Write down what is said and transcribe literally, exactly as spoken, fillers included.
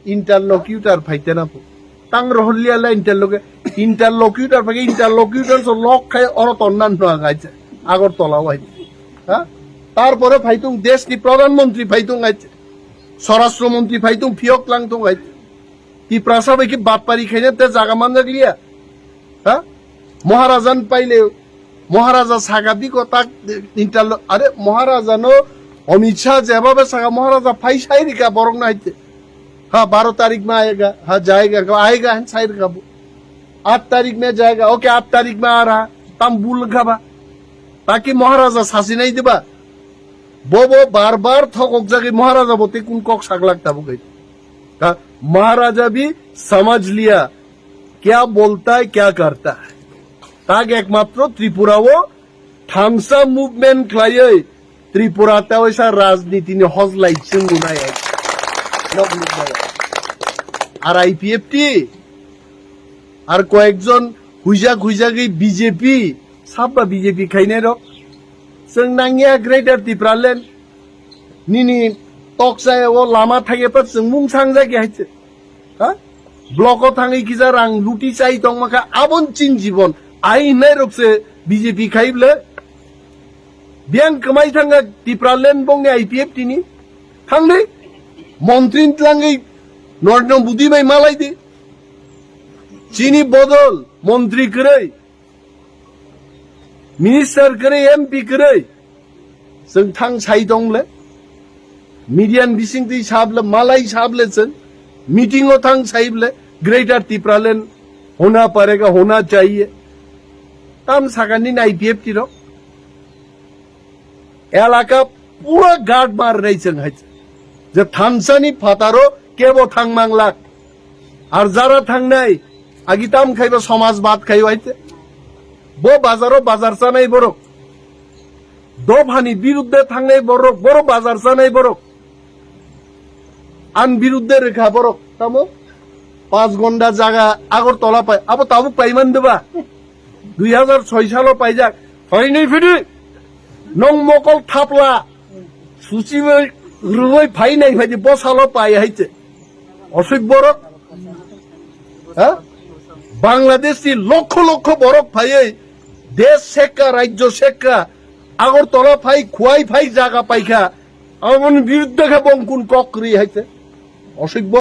interlocutor phaitena pho. Tang rohorlia la interlocutor, interlocutor phai interlocutor so lok khai oro tonnan no gacha. Agartala wai. Ha? Tarpore phaitung desh ni pradhan mantri phaitung gacha. Swarashtra mantri phaitung phiyok lang tung gacha. Tiprasa bai ki bapari khaina te jaga manjak liya. Ha? Maharajan paile, Maharaja sagadi ko tak interlo, are Maharaja no Amit Shah jeba be saga Maharaja phai sai rika borok na haite. Ha, baro tarik ma ayega, ha, jayega, ko ayega, hen sai rika bo. Aat tarik ma jayega, okay, aat tarik ma ara, tam bul kha ba. Taki Maharaja sasi nai diba. Bobo bar bar thokok jagi Maharaja bo te kun kok saglak tabu gai. Ha, Maharaja bi samajh liya. Kya bolta hai, kya karta hai. Tak ekmatro Tripura o thansa movement khlaiwi Tripura ta waisa rajniti ni hojlai chwngmung nai hai. Nok nuk bai. Ar I P F T, ar koyekjon huijak huijagwi B J P, sabba B J P khainai rok. Chwng nangya Greater Tipraland. Nini toksa o lama thangya pa chwng mung sangjak ya hai se. Ha? Block o thangwi kisa rang luti chai tongma kha, abon chin jibon. Ai hinai rok se B J P khai ble. Biang kwmai thanga Tipraland bongni I P F T ni. Thangdi. Montri ni tlangwi Narendra Modi bai malai di. Chini bodol, montri kwrwi. Minister kwrwi, M P kwrwi. Chwng thang sai tong le. Media ni bising twi sab le, malai sab le chwng. Meeting o thang sai le. Greater Tipraland hona parega, hona chahiye. Tam sakani na I P F T rok. Elaka pura guard mar rei chwng hai. Je thansa ni phataro kebo thang manglak. Ar jara thangnai, agi tam khaiba somaj bad khai waite. Bo bazaro bazar chanai borok. Dophani birudde thangnai borok, boro bazar chanai borok. An birudde rekha borok, tamo? Panch gonda jaga Agartala pai, abo tabuk paiman deba. Dui hazar soi salo paijak. Phainai phidi. Nong mokol thapla. Suchi bai rwbai phainai phadi bo salo pai haite. Osoi borok. Ha? Bangladesh ni lokho lokho borok phaiwi desh sekka, rajyo sekka, Agartala phai, Khowai phai jaga paikha. Aboni birudde khe bongkun kok ri haite. Osoi borok.